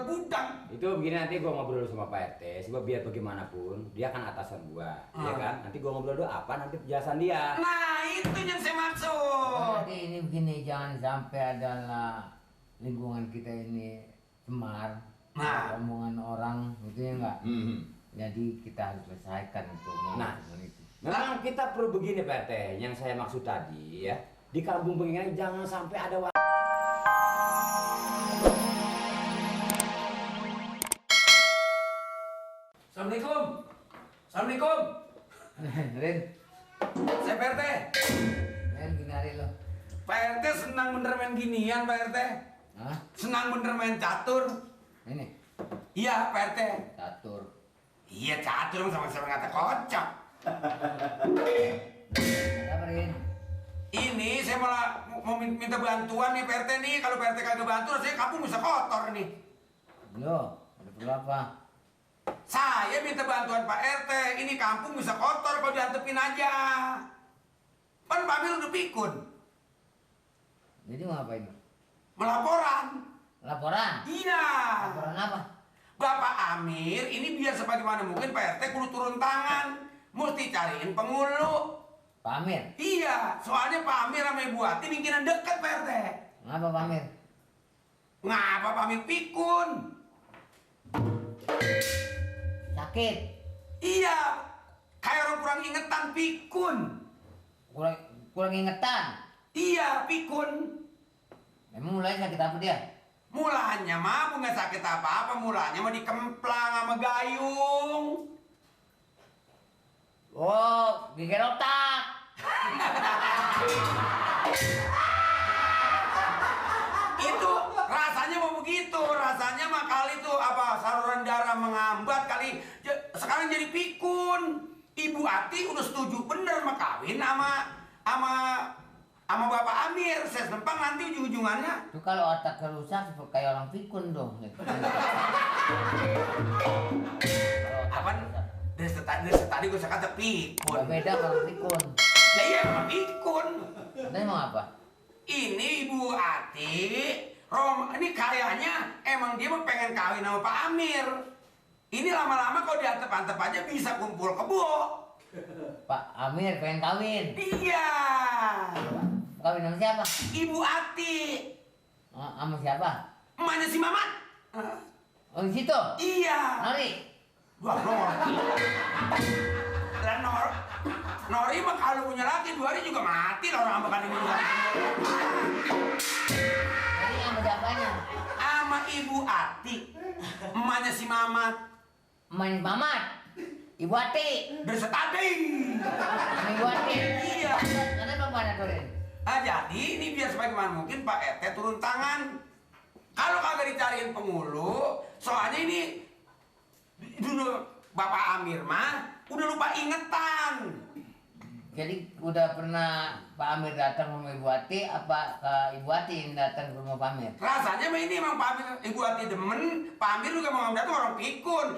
jual gudang. Itu begini, nanti gua ngobrol sama Pak RT, sebab biar bagaimanapun dia kan atasan gua, ya kan? Nanti gua ngobrol dulu apa nanti penjelasan dia. Nah, itu yang saya maksud. Jadi ini begini, jangan sampai adalah lingkungan kita ini cemar, omongan orang gitu ya enggak. Jadi kita harus selesaikan itu. Itu. Memang kita perlu begini Pak RT, yang saya maksud tadi ya, di kampung begini jangan sampai ada Assalamualaikum. Assalamualaikum. Rin, Saya Pak RT. gini hari lo. Pak RT senang bener main ginian Pak RT. Hah? Senang bener main catur. Ini Iya Pak RT. catur. Iya catur sama-sama kata kocak. Apa Rin? Ini saya malah mau minta bantuan nih Pak RT nih. Kalau Pak RT kagak bantu rasanya kampung bisa kotor nih. Yo, ada perlu apa? Saya minta bantuan Pak RT. Ini kampung bisa kotor kalau diantepin aja. Kan Pak Amir udah pikun. Jadi mau ngapain? Melaporan. Laporan? Iya. Laporan apa? Bapak Amir ini biar sebagaimana mungkin Pak RT kudu turun tangan. Mesti cariin penghulu. Pak Amir? Iya, soalnya Pak Amir sama Ibu Ati bikinan deket Pak RT. Ngapa Pak Amir? Ngapa Pak Amir pikun? Sakit? Iya, kayak orang kurang ingetan pikun. Kurang ingetan? Iya, pikun. Memang mulai sakit apa dia? Mulanya mah bukan sakit apa-apa, mulanya mah dikemplang sama gayung. Oh, geger otak. Itu rasanya mau begitu, rasanya mah kali tuh apa saluran darah mengambat kali. Sekarang jadi pikun. Ibu Ati udah setuju bener mah kawin sama Bapak Amir. Saya sempang nanti ujung-ujungannya. Itu kalau otak rusak seperti kayak orang pikun dong. Apa? Dari tadi gue kata pikun. Gak beda kalau pikun. Ya iya memang pikun. Ini mau apa? Ini Ibu Ati, ini kayaknya emang dia mau pengen kawin sama Pak Amir. Ini lama-lama kalau diantep-antep aja bisa kumpul kebo. Pak Amir pengen kawin. Iya. Kawin sama siapa? Ibu Ati. Sama siapa? Emaknya si Mamat. Oh di situ? Iya. Nori? Wah, Lah Nori mah kalau punya laki 2 hari juga mati lah orang makan ini. Jadi sama siapanya? Sama Ibu Ati. Emaknya si Mamat. Main Mamat? Ibu Ati? Dari tadi. Sama Ibu Ati? Iya. Kenapa mana turin? Jadi ini biar sebagaimana mungkin Pak RT turun tangan. Kalau kagak dicariin penghulu, soalnya ini dulu Bapak Amir mah udah lupa ingetan. Jadi udah pernah Pak Amir datang ke Ibu Ati, apa ke Ibu Ati yang datang ke rumah Pak Amir? Rasanya mah ini emang Pak Amir, Ibu Ati demen, Pak Amir juga mau datang orang pikun.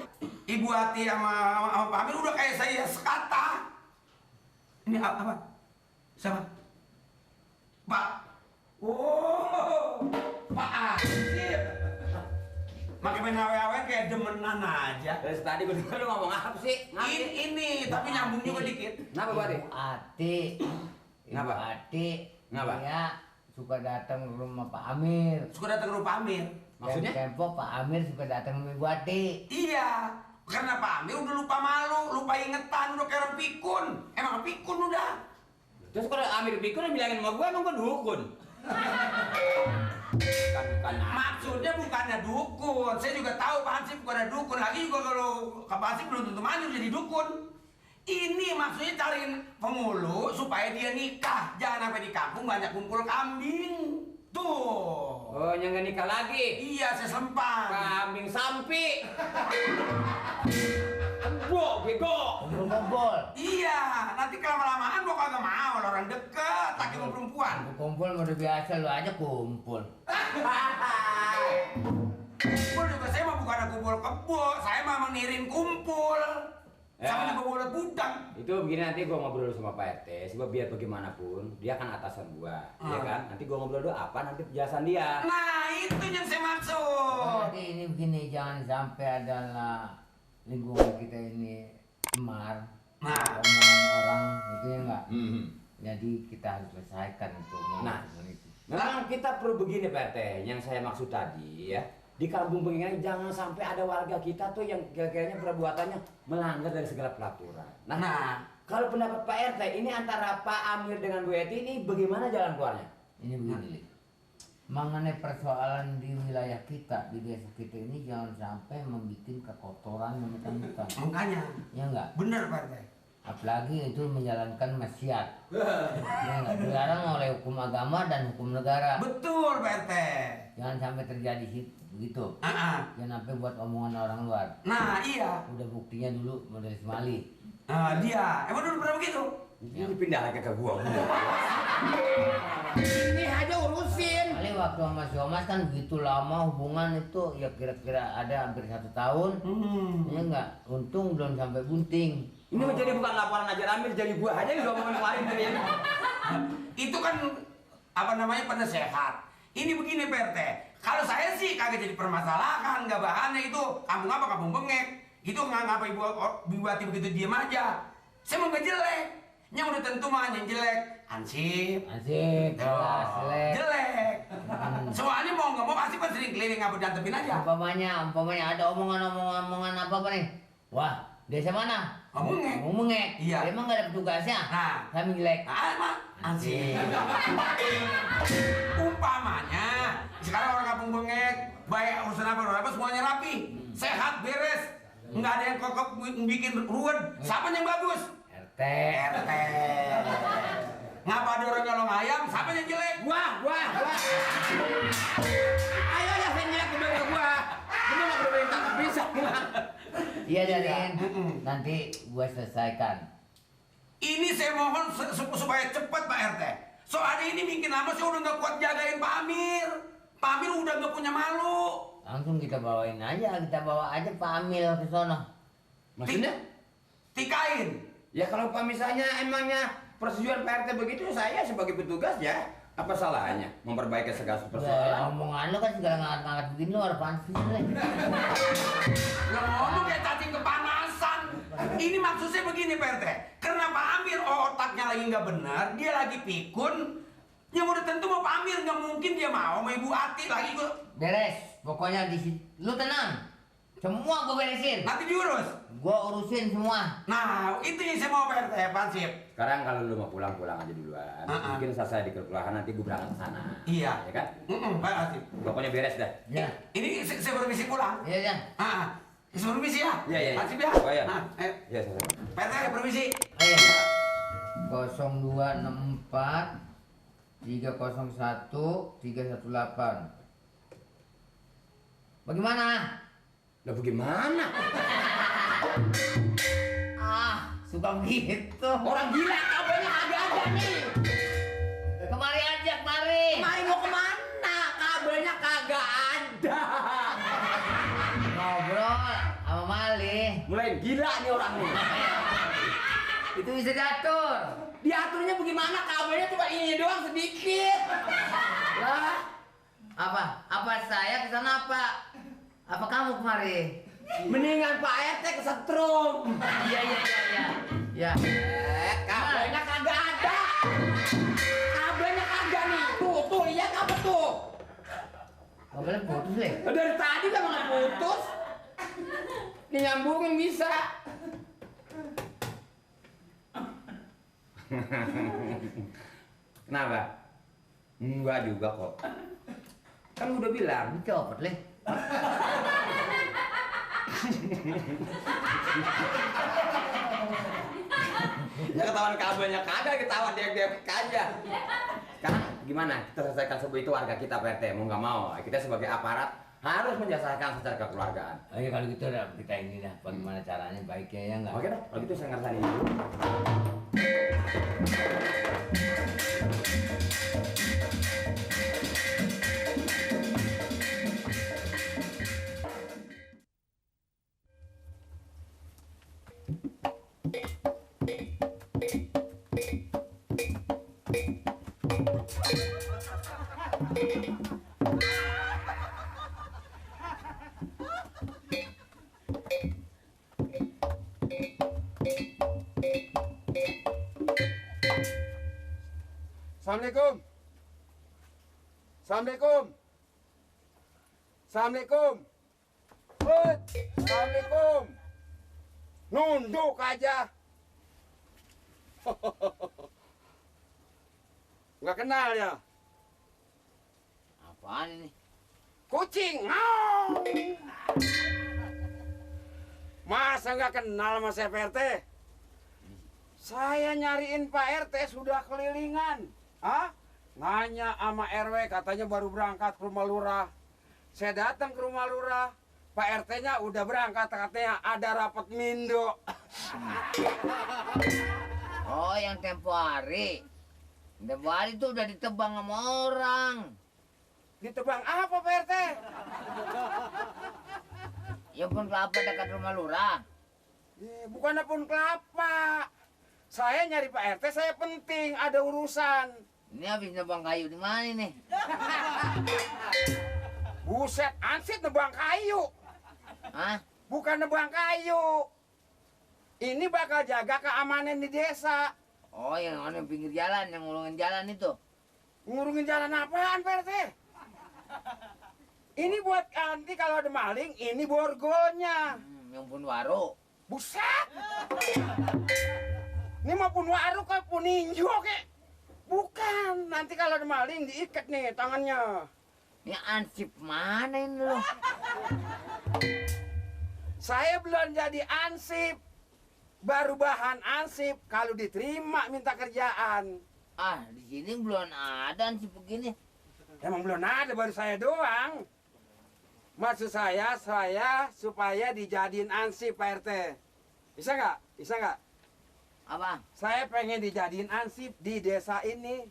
Ibu Ati sama Pak Amir udah kayak saya sekata. Ini apa? Siapa? Pak. Oh, Pak Amir. Makin main awe-awe kayak demenan aja. Dari tadi gue dengar lu ngomong apa sih? Ini tapi nyambung juga dikit. Kenapa Pak RT? Ibu Ati. Ibu Kenapa? Ati. Kenapa? Dia suka datang ke rumah Pak Amir. Suka datang ke rumah Pak Amir. Maksudnya? Tempo Pak Amir suka datang ke Ibu Ati. Iya, karena Pak Amir udah lupa malu, lupa ingetan, udah kayak orang pikun. Emang pikun udah. Terus kalau Amir pikun yang bilangin sama gue emang gue dukun. Bukan. Maksudnya bukannya dukun. Saya juga tahu Pak Hansip bukannya dukun. Lagi juga kalau Pak Hansip belum tentu maju jadi dukun. Ini maksudnya cariin penghulu supaya dia nikah. Jangan sampai di kampung banyak kumpul kambing. Tuh. Oh, yang gak nikah lagi? Iya, saya sempang. Kambing sampi. Bego. Kumpul-kumpul. Iya, nanti kelama-lamaan gua kagak mau orang deket, laki sama perempuan. Kumpul udah biasa, lu aja kumpul. Kumpul juga saya mah bukan kumpul kebo, saya mah menirin kumpul. sama juga bola gudang. Itu begini, nanti gua ngobrol dulu sama Pak RT, sebab biar bagaimanapun dia kan atasan gua, ya kan? Nanti gua ngobrol dulu apa nanti penjelasan dia. Nah, itu yang saya maksud. Jadi ini begini, jangan sampai adalah lingkungan kita ini cemar, omongan orang gitu ya enggak. Jadi kita harus selesaikan itu. Memang kita perlu begini Pak RT, yang saya maksud tadi ya. Di kampung begini jangan sampai ada warga kita tuh yang kira-kiranya perbuatannya melanggar dari segala peraturan. Nah, kalau pendapat Pak RT ini antara Pak Amir dengan Bu Eti ini bagaimana jalan keluarnya? Ini begini, mengenai persoalan di wilayah kita, di desa kita ini jangan sampai membuat kekotoran yang hutan-hutan. Makanya. Ya enggak? Bener Pak RT. Apalagi itu menjalankan maksiat. Ya enggak? Dilarang oleh hukum agama dan hukum negara. Betul Pak RT. Jangan sampai terjadi begitu. Jangan sampai buat omongan orang luar. Nah, iya. Udah buktinya dulu model Semali. Dia. Emang dulu pernah begitu? Ini pindah lagi ke gua. Ini aja urusin. Kali waktu sama si Omas kan begitu lama hubungan itu ya kira-kira ada hampir 1 tahun. Ya enggak? Untung belum sampai bunting. Ini menjadi bukan laporan aja Amir, jadi gua aja yang ngomongin kemarin tuh ya. Itu kan apa namanya penasehat. Ini begini Pak RT. Kalau saya sih kagak jadi permasalahan, nggak bahannya itu kampung apa kampung bengek. Itu ngapa ibu Bupati begitu diam aja. Saya mau nggak jelek. Yang udah tentu mah yang jelek. Ansip. Jelek. Soalnya mau nggak mau pasti kan sering keliling apa jantepin aja. Umpamanya ada omongan apa nih? Wah, desa mana? Mengek. Iya. Emang nggak ada petugasnya? Nah, kami jelek. Mah ansip. Umpamanya sekarang orang kampung bengek, baik urusan apa semuanya rapi, sehat, beres, nggak ada yang kokok bikin ruwet. Siapa yang bagus? RT. Ngapa ada orang nyolong ayam? Siapa yang jelek? Gua. Ayo ya saya jelek kepada gua. Gua nggak boleh tangkap bisa. Iya Darin. Nanti gua selesaikan. Ini saya mohon supaya cepat Pak RT. Soalnya ini bikin lama saya udah nggak kuat jagain Pak Amir. Pak Amir udah nggak punya malu. Langsung kita bawa aja Pak Amil ke sono. Maksudnya? Tikain. Ya kalau Pak misalnya emangnya persetujuan Pak RT begitu, saya sebagai petugas ya apa salahnya memperbaiki segala persoalan? Omongan lu kan segala ngangkat begini lu apaan sih? Lah ngomong kayak cacing kepanasan. Ini maksudnya begini Pak RT. Karena Pak Amir otaknya lagi nggak benar, dia lagi pikun. Yang udah tentu mau Pak Amir nggak mungkin dia mau sama Ibu Ati lagi gua. Beres, pokoknya di situ. Lu tenang. Semua gua beresin. Nanti diurus. Gua urusin semua. Nah, itu yang saya mau Pak RT, Pansip. Sekarang kalau lu mau pulang aja duluan. Mungkin selesai di kelurahan nanti gue berangkat ke sana. Iya. Ya kan? Pak Pansip. Pokoknya beres dah. Ya. Ini saya permisi pulang. Iya, ya. Saya permisi ya. Iya. Pansip ya. Oh iya. Iya, saya. Pak RT permisi. Ayo. 0264 301 318. Bagaimana? Lah bagaimana? Suka begitu. Orang gila kabelnya ada nih. Kemari aja, kemari. Mari mau kemana? Kabelnya kagak ada. Ngobrol sama Mali. Mulai gila nih orang nih. Itu bisa diatur. Diaturnya bagaimana? Kabelnya cuma ini doang sedikit. Lah, apa saya kesana apa? Apa kamu kemari? Mendingan Pak RT kesetrum. Iya. Ya. Kabelnya kagak ada. Kabelnya kagak nih. Tuh lihat apa tuh? Kabelnya putus deh. Dari tadi kan nggak putus. Dinyambungin bisa. Kenapa? Enggak juga kok. Kan udah bilang. Dicopot leh. Ya ketahuan kabelnya kagak, ketahuan dia aja. Sekarang gimana? Kita selesaikan semua itu warga kita Pak RT, mau nggak mau. Kita sebagai aparat harus menyelesaikan secara kekeluargaan. Oke, kalau gitu udah kita ini dah bagaimana caranya baiknya ya enggak? Oke dah, kalau gitu saya ngerasa ini dulu. Assalamualaikum. Assalamualaikum. Assalamualaikum. Hut. Assalamualaikum. Nunduk aja. Nggak kenal ya? Apaan ini? Kucing. Masa nggak kenal sama saya Pak RT? Saya nyariin Pak RT sudah kelilingan. Hah? Nanya sama RW katanya baru berangkat ke rumah lurah. Saya datang ke rumah lurah. Pak RT-nya udah berangkat katanya ada rapat mindo. Oh, yang tempo hari. Tempo hari itu udah ditebang sama orang. Ditebang apa Pak RT? Ya pun kelapa dekat rumah lurah. Bukan pun kelapa. Saya nyari Pak RT, saya penting, ada urusan. Ini habis nebang kayu di mana nih? Buset, ansit nebang kayu. Hah? Bukan nebang kayu. Ini bakal jaga keamanan di desa. Oh, yang mana pinggir jalan, yang ngulungin jalan itu. Ngurungin jalan apaan, Pak RT? Ini buat nanti kalau ada maling, ini borgolnya. Yang pun waro. Buset! Ini maupun waru kok pun ninjo kek. Bukan, nanti kalau ada maling diikat nih tangannya. Ini ansip mana ini lo? Saya belum jadi ansip. Baru bahan ansip kalau diterima minta kerjaan. Ah, di sini belum ada ansip begini. Emang belum ada, baru saya doang. Maksud saya supaya dijadiin ansip Pak RT. Bisa nggak? Bisa nggak? Apa? Saya pengen dijadiin ansip di desa ini.